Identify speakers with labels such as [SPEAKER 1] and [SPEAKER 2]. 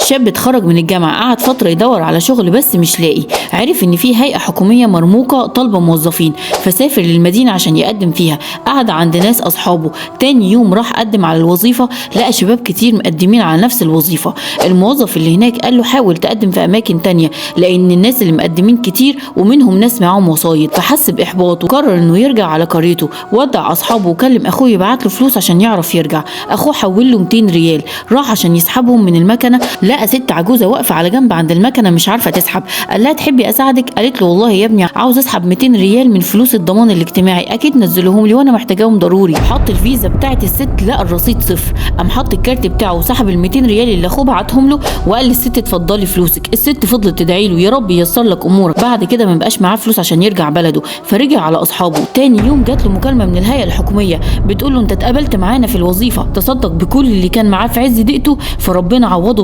[SPEAKER 1] شاب اتخرج من الجامعة، قعد فترة يدور على شغل بس مش لاقي. عرف ان في هيئة حكومية مرموقة طالبة موظفين، فسافر للمدينة عشان يقدم فيها. قعد عند ناس اصحابه. تاني يوم راح قدم على الوظيفة، لقى شباب كتير مقدمين على نفس الوظيفة. الموظف اللي هناك قال له حاول تقدم في اماكن تانية لان الناس اللي مقدمين كتير ومنهم ناس معاهم وسايط. فحس باحباط وقرر انه يرجع على قريته. ودع اصحابه وكلم اخوه يبعت له فلوس عشان يعرف يرجع. اخوه حول له 200 ريال، راح عشان يسحبهم من المكنه، لقى ست عجوزه واقفة على جنب عند المكنه مش عارفه تسحب. قال لها تحبي اساعدك؟ قالت له والله يا ابني عاوز اسحب 200 ريال من فلوس الضمان الاجتماعي، اكيد نزلوهم لي وانا محتاجاهم ضروري. حط الفيزا بتاعت الست، لقى الرصيد صفر. قام حط الكارت بتاعه وسحب ال 200 ريال اللي اخوه بعتهم له وقال للست اتفضلي فلوسك. الست فضلت تدعي له يا رب ييسر لك امورك. بعد كده ما بقاش معاه فلوس عشان يرجع بلده، فرجع على اصحابه. تاني يوم جات له مكالمة من الهيئة الحكومية بتقول له انت اتقبلت معانا في الوظيفة. تصدق بكل اللي كان معاه في عز ضيقته، فربنا عوضه.